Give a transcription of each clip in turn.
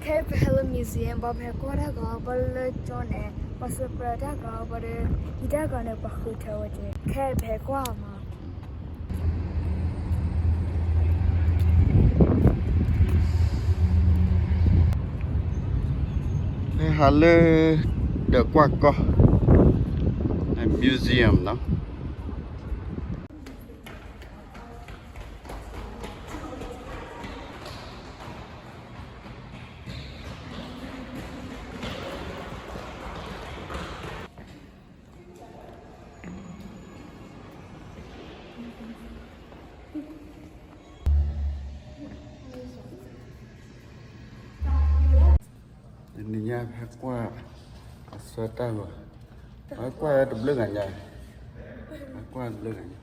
ခဲအံၤပဟဲလၢ museum ဘၣ်ပဟဲကွၢ်တၢ်ဂီၤ ဘၣ်လၢကၠီန့ၣ် ပှၤစပရၢတၢ်ဂီၤ ဘၣ်ဒီး ယတၢ်ဂီၤန့ၣ် ပှၤဃုထၢဝဲက့ၤ ခဲအံၤပဟဲကွၢ်မး ပဟးလၢ ဒၢးကွၢ်ကီၢ် museum နီၤ. တနံၤညါဟဲကွၢ် အဆၢတၢ်ဂီၤ, ဟဲကွၢ်တဘျုးဂၤညါ, ဟဲကွၢ်တဘျုးဂၤညါ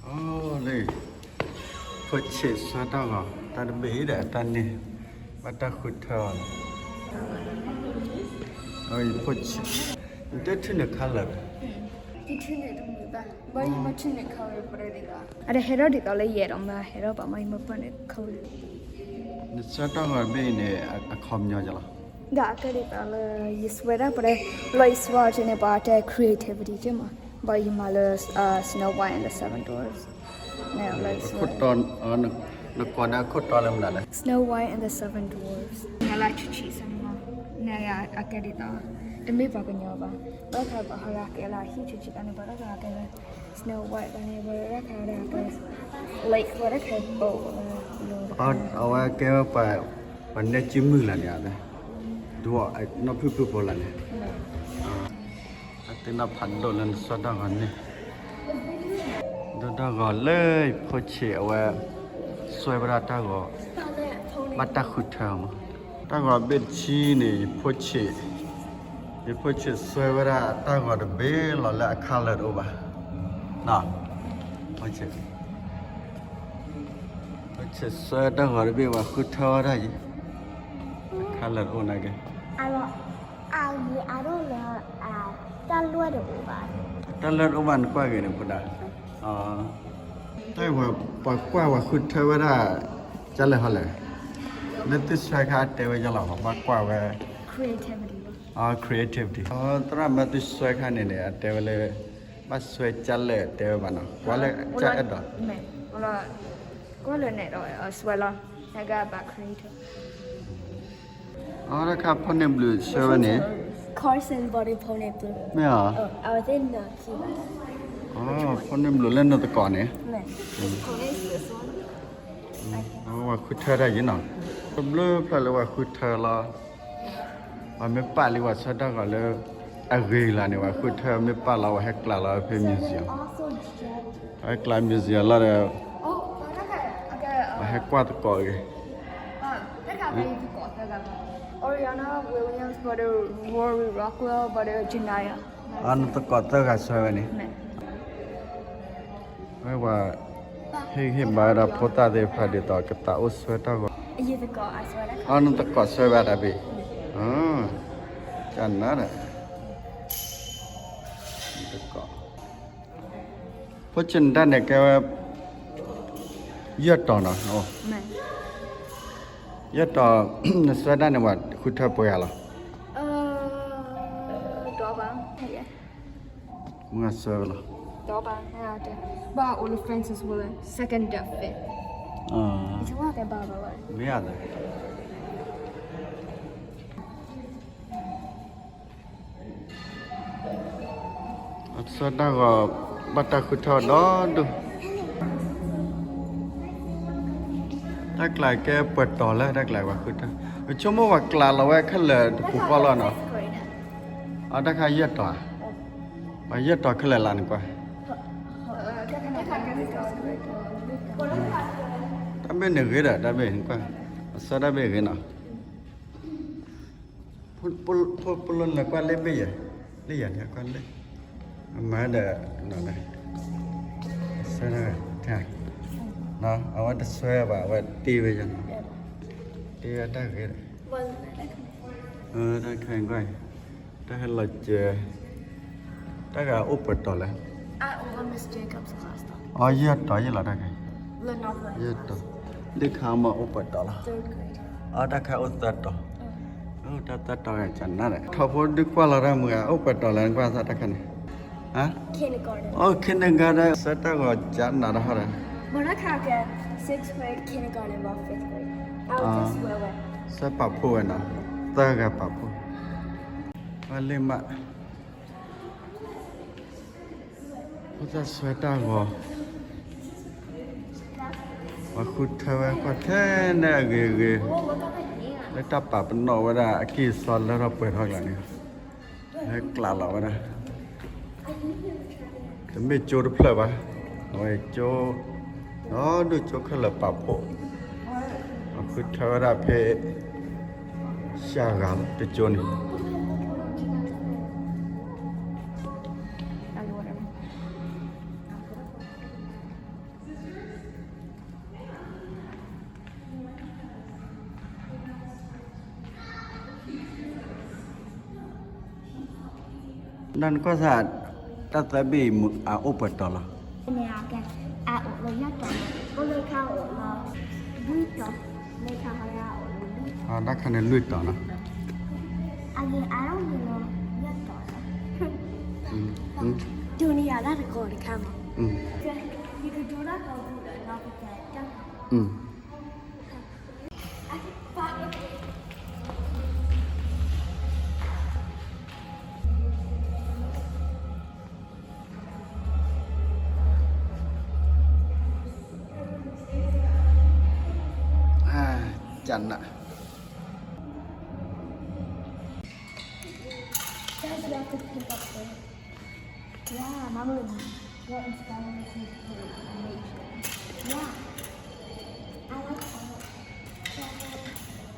အိၣ်လၢ ဖိဆံးဆှၢတၢ်ဂီၤ တၢ်တဘ့ၣ်ဒီးတၢ်န့ၣ် ဘၣ်တၢ်ဃုထၢအီၤန့ၣ်, ဖိဆံး, နတထံၣ်န့ၢ် color ဘၣ်, အတဟဲထီၣ်ဒ်သိးလၢယဲၢ်ဒီးမ့ၢ်ဟဲထီၣ်ဘၣ်မ့ၢ်ယမ့ၢ်ပၢၢ်န့ၣ် color နဆှၢတၢ်ဂီၤတဘ့ၣ်အံၤန့ၣ် အခီပညီကလီၤ. ဒီးအကဲဒ်သိးလၢ ယစွဲဒၣ်ပှၤ လီၤယစွဲအီၤက့ၤန့ၣ် ပှၤတဲ creativity က့ၤမး, ဘၣ်ယမၤလၢ Snow White and the Seven Dwarfs န့ၣ် လီၤယစွဲ, နကိးန့ၣ်အခိၣ်တီလၢမနုၤလဲၣ်, Snow White and the Seven Dwarfs န့ၣ်လၢဆံးဆံးစ့ၢ်မး, န့ၣ်အကဲဒ်သိး တမ့ၢ်ပှၤကညီဘၣ်, ဘၣ်ဃးပှၤဟီၣ်ဂၤကဲလၢဟံၣ်ဆံးဆံးတၢ်န့ၣ် ပှၤတၢ်ဂၤကဲလၢ Snow White ဘၣ်န့ၣ် ပှၤတၢ်ဂၤကဲ like ပှၤတၢ်ဂၤကဲ boat အဝဲကဲဝဲ ပှၤနဲကံမုၢ်လၢန့ၣ်, ဒ်နီၢ်ဖုၣ်ဖုၣ်ဖိလၢန့ၣ်, အသ့ၣ်နီၣ်ဖးဒိၣ်လၢနဆှၢတၢ်ဂီၤန့ၣ်, ဒီးတၢ်ဂီၤလၢယဖိဆံးအဝဲ စွဲဝဲဒၣ်တၢ်ဂီၤ ဘၣ်တၢ်ဃုထၢမး, တၢ်ဂီၤဘ့ၣ်တဆံန့ၣ် ယဖိဆံး, ယဖိဆံးစွဲဝဲဒၣ်တၢ်ဂီၤတဘ့ၣ်လီၤလၢအ color တအိၣ်ဘၣ်, ဖိဆံး ဖိဆံးစွဲတၢ်ဂီၤတဘ့ၣ် ပှၤဃုထၢဝဲဒၣ်ယံၤ, color တအိၣ်နာ်က့, အဂ့ၤအါဒိၣ်လၢ တၢ်လွဲၢ်တအိၣ်ဘၣ်, တၢ်လွဲၢ်တအိၣ်ဘၣ်နကွၢ်ဂ့ၤန့ၣ်ဖိဒၣ်, တၢ်ပှၤကွၢ်ပှၤဃုထၢဝဲဒၣ် ကလဲၣ်ဟီလဲၣ်, လၢသုစွဲခါတဲဝဲယလီၤ ပှၤကွၢ်ဝဲ, အ creativity သရၣ်မၢသုစွဲခါန့ၣ်န့ၣ် အတဲဝဲလၢ ဘၣ်စွဲကလဲၣ်တဲဝဲဘၣ်နီၤ ကွၢ်လၢကအဲၣ်ဒိး, ကွၢ်လၢန့ၣ်ဒီး စွဲလီၤ, နကဘၣ် creative အတခါဖိန့ၣ်ဘျုးဆှၢဝဲန့ၣ်, Carson body ဖိန့ၣ်ဘျုး, မ့ၢ်ဧါ, ဖိန့ၣ်ဘျုးလၢနသကိးန့ၣ်, ပှၤဃုထၢတၢ်ယံၤနီၤ, တဘျုးဖျၢၣ်လၢပှၤဃုထၢလီၤ, ပှၤမ့ၢ်ပာ်လံပှၤဆၢတၢ်ဂီၤလၢ အဂ့ၤလီၤန့ၣ် ပှၤဃုထၢမ့ၢ်ပာ်လီၤ ပှၤဟဲကျးလီၤဖဲ museum, ပှၤဟဲကျး museum လီၤဒီး ပှၤဟဲကွၢ်သကိးဂ့ၤ, Oriana Williams ဘၣ်ဒီး Rory Rockwell ဘၣ်ဒီး Janaya, နသကိးသၢဂၤဆှၢဝဲန့ၣ်, ဝဲပှၤ ဟ့ၣ်ဂံၢ်ဟ့ၣ်ဘါဝဲဒၣ်ဖိသၣ်သ့ၣ်တဖၣ်ဒ်သိးကသးအိၣ်ဆှၢတၢ်ဂီၤ, နသကိးဆှၢဝဲဒၣ်တၢ်ဘ့ၣ်, ကနၣ်ဒီး သကိး, ဖိဆံးနတၢ်န့ၣ်ကဲဝဲ ယဲၢ်တီၤနီၤ, ယဲၢ်တီၤ, နဆှၢတၢ်န့ၣ် ပှၤဃုထၢပှဲၤဂၤလီၤ, မုၢ်ဂၤဆှၢဝဲလီၤ, ဘၣ်အိၣ်လၢ Francis Willard second deaf fit, မ့ၢ်ဧါ, အဆၢတၢ်ဂီၤ ဘၣ်တၢ်ဃုထၢဒီဒူၣ်, တၢ်ကျးကဲပှဲၤတီၤလၢတၢ်ကျးပှၤဃုထၢ, ပဆိကမိၣ်ပှၤကျးလီၤဝဲခဲလၢာ်တပူၤဃီလီၤနီၤ, အတၢ်ခါယဲၢ်တီၤ, ပှၤယဲၢ်တီၤခဲလၢာ်လၢနကွၢ်, တၢ်ဘ့ၣ်န့ၣ်ဂ့ၤဒီး တၢ်ဘ့ၣ်နကွၢ်, အဆၢတၢ်ဘ့ၣ်ဂ့ၤနီၤ ဖိလၢနကွၢ်လၢဘ့ၣ်ယဲၢ်, လၢယဲၢ်န့ၣ်ကွၢ်လၢ, အမၤဒီး, ဆၢ, အဝဲတဆှၢဘၣ် အဝဲတ့ဝဲယဲၢ်, တ့ဝဲတၢ်ဂ့ၤဒီး, တၢ်ခဲကွၢ်, တၢ်ဟဲလီၤစၢၤ, တၢ်ဂၤအိၣ်ပှဲၤတီၤလဲၣ် I over Miss Jacobs' class ဒီး အီ ယဲၢ်တီၤယဲၢ်လီၤတၢ်ခဲ, လၢနီၢ်ပၢၢ် ယဲၢ်တီၤ, ဒ်ခါမ့ၢ်အိၣ်ပှဲၤတီၤလီၤ, third grade အီ တၢ်ခဲအိၣ်သၢတီၤ, အိၣ်တၢ်သၢတီၤဂၤကနၣ်ဒီး ထီၣ်ဖိဒုးကွၢ်လီၤတၢ်မုၢ်ဂၤ အိၣ်ပှဲၤတီၤလၢနကွၢ်သးတၢ်ခဲန့ၣ်, ဟါ, kindergarten အီ kindergarten ဆၢတၢ်ဂီၤကနၣ်ဒီးဟီဒီး, ဘၣ်တၢ်ခါကဲ sixth grade kindergarten ဘၣ် fifth grade အဝဲ just ဝဲဝဲ ဆၢပာ်ဖှိၣ်ဝဲနီၤ, သၢဂၤပာ်ဖှိၣ်, ဝဲလ့မး ဖိသၣ်ဆၢတၢ်ဂီၤ, ပှၤဃုထၢဝဲကွၢ်ထဲန့ၣ်အဂ့ၤဂ့ၤ, လၢတၢ်ပာ်ပနီၣ်ဝဲဒၣ် အကံၢ်အစီလၢထီၣ်ပှဲၤထီၣ်ကျါန့ၣ်, ဟဲကျးလီၤဝဲဒၣ်, တမ့ၢ်ကၠိတဖျၢၣ်ဘၣ်, အဝဲကၠိ, ဒီဒူၣ်ကၠိခဲလၢာ်ပာ်ဖှိၣ်, ပှၤဃုထၢဝဲဒၣ်ဖဲ ရှၤဂၤလီၤ တကၠိန့ၣ် ဒီးနကွၢ်စၢ် တၢ်သၢဘ့ၣ်အံၤ အအိၣ်ပှဲၤတီၤလီၤ, န့ၣ် အအိၣ်လၢယဲၢ်တီၤ, အိၣ်လၢခါအိၣ်လီၤ လွံၢ်တီၤ, လၢခါဟီယအိၣ်လၢလွံၢ်တီၤ, တၢ်ခါန့ၣ်လွံၢ်တီၤနီၤ, အဂ့ၤအါထီၣ်န့ၣ်လီၤ ယဲၢ်တီၤ, ဒိးန့ၢ်ယၤတၢ်တကီတခါမး, ယကဒိတၢ်ကီပူၤဒီးနီၤ ပကဲတၢ် ကနၣ် Guys, we have to pick up there. Yeah, Mama, you're inspiring me to make sure. Yeah. I like how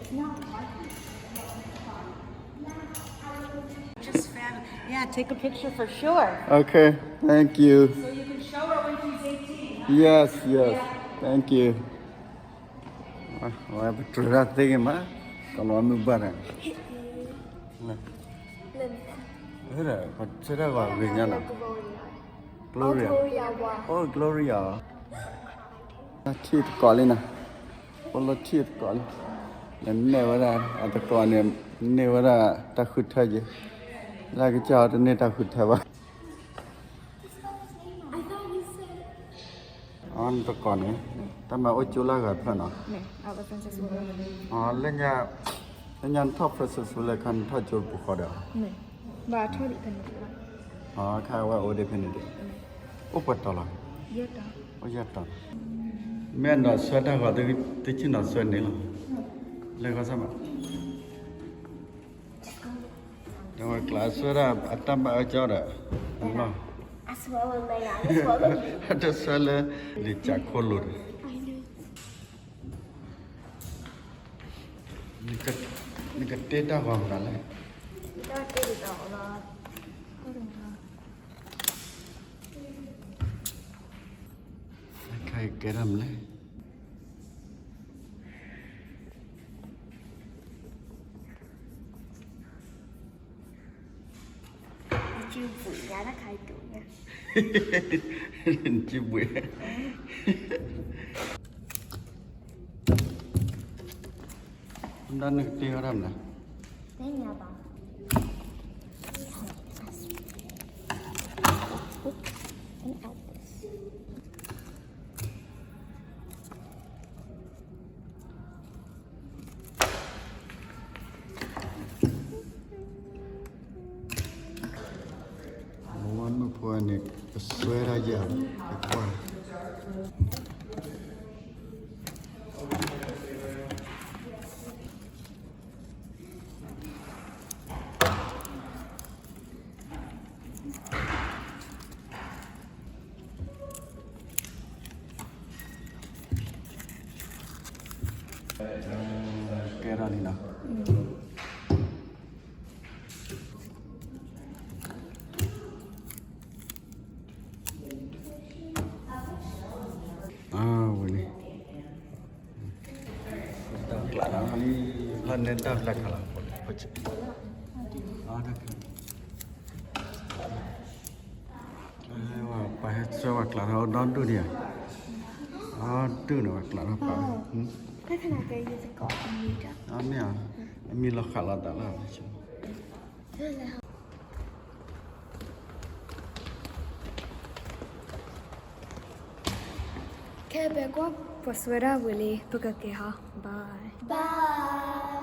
it's not parking. Just fam-, yeah, take a picture for sure. Okay, thank you. So you can show her when she's eighteen, huh? Yes, yes. Yeah. Thank you. ဝဲပတြၢၤတၢ်သ့ဂ့ၤမး, ကလီၤမုၢ်ဘၣ်တၢ်, ဟဲဒီး ပဆၢထၢၣ်ဂီၤဂ့ၤညါနီၤ, Gloria, အိ Gloria, ထံၣ်တကိးလံနီၤ, အိၣ်လၢထံၣ်တကိးလံ, နနဲၣ်ဝဲဒၣ် အတကိးန့ၣ် န့ၢ်ဝဲဒၣ်တၢ်ဃုထၢယဲ, လၢကစၢ်အီၤတန့ၢ်တၢ်ဃုထၢဘၣ် အီ နတကိးန့ၣ် တၢ်မၤအိၣ်ကၠိလၢအဂၤဖျၢၣ်နီၤ, အီ လၢညါနထီၣ် Princess Wood လဲၣ်ခါ နထီၣ်ကၠိတပူၤဃီဒီး, အီ ခါအဝဲအိၣ်ဒ်ဖဲန့ၣ်ဒံး, အိၣ်ပှဲၤတီၤလီၤ, အိၣ်ယဲၢ်တီၤ, မ့ၢ်နီၢ်ဆှၢတၢ်ဂီၤ သုဆ့ၣ်နီၢ်ဆှၢန့ၣ်လီၤ, လဲၤဃီစၢ်မး ဒီးဝဲကျါဆှၢဒၣ်အတၢ်ဘၣ်အၢကၠီဒီး, အလီၢ်, အတဆှၢလၢ လံာ်စၢ်ခိၣ်လိၤဒီး, နကတ့တၢ်ဂီၤမနုၤလဲၣ်, ခဲအံၤကဲထီၣ်မနုၤလဲၣ် နစုဘှံးညါတခါအံၤဒိၣ်ညါ, နစုဘှံး, ဒီးနကတ့အီၤတၢ်မနုၤလဲၣ်, သ့ၣ်ညါဘၣ်, မုၢ်ဖိန့ၣ် ကစွဲဒၣ်ယၤ ကကွၢ် ကဲထီၣ်လံနီၤ, အဝဲန့ၣ် တၢ်ကျးလီၤလံ, လၢနဲတၢ်ဘျါခါလီၤ, ဖိဆဲး, အဝဲ ဝဲ ပ ပှၤဟဲဆှၢပှၤကျးထီၣ်ဒီဒူၣ်န့ၣ်ဧါ, အဒူၣ်န့ၣ်ပှၤကျးထီၣ်ပှၤ, အမ့ၢ်, အမ့ၢ်လီၤဃးလီၤသးလီၤ. ခဲပကွၢ်ပှၤစဝဲဒၣ်ဝံၤလံ ပကက့ၤဟီ, bye bye.